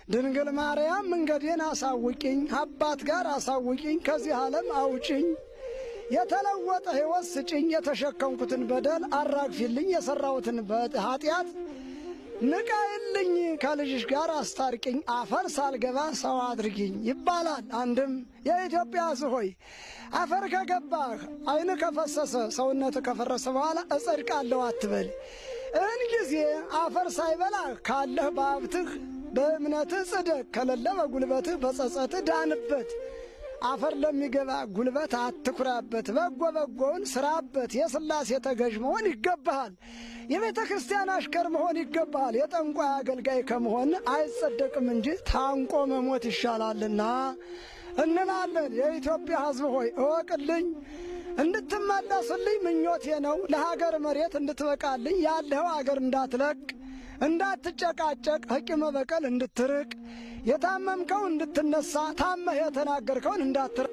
ድንግል ማርያም መንገዴን አሳውቂኝ፣ አባት ጋር አሳውቂኝ፣ ከዚህ ዓለም አውጭኝ፣ የተለወጠ ሕይወት ስጭኝ፣ የተሸከምኩትን በደል አራግፊልኝ፣ የሠራሁትን ኃጢአት ንቃይልኝ፣ ከልጅሽ ጋር አስታርቂኝ፣ አፈር ሳልገባ ሰው አድርጊኝ ይባላል። አንድም የኢትዮጵያ ሕዝብ ሆይ አፈር ከገባህ፣ ዓይን ከፈሰሰ፣ ሰውነት ከፈረሰ በኋላ እጸድቃለሁ አትበል። እን ጊዜ አፈር ሳይበላህ ካለህ በሀብትህ በእምነትህ ጽደቅ፣ ከሌለ በጉልበትህ በጸጸትህ ዳንበት። አፈር ለሚገባ ጉልበት አትኩራበት፣ በጎ በጎውን ስራበት። የሥላሴ ተገዥ መሆን ይገባሃል። የቤተ ክርስቲያን አሽከር መሆን ይገባሃል። የጠንቋይ አገልጋይ ከመሆን አይጸደቅም እንጂ ታንቆ መሞት ይሻላልና እንላለን። የኢትዮጵያ ሕዝብ ሆይ እወቅልኝ፣ እንድትመለስልኝ ምኞቴ ነው። ለሀገር መሬት እንድትበቃልኝ፣ ያለኸው አገር እንዳትለቅ፣ እንዳትጨቃጨቅ፣ ከቂመ በቀል እንድትርቅ፣ የታመምከው እንድትነሳ፣ ታመህ የተናገርከውን እንዳትር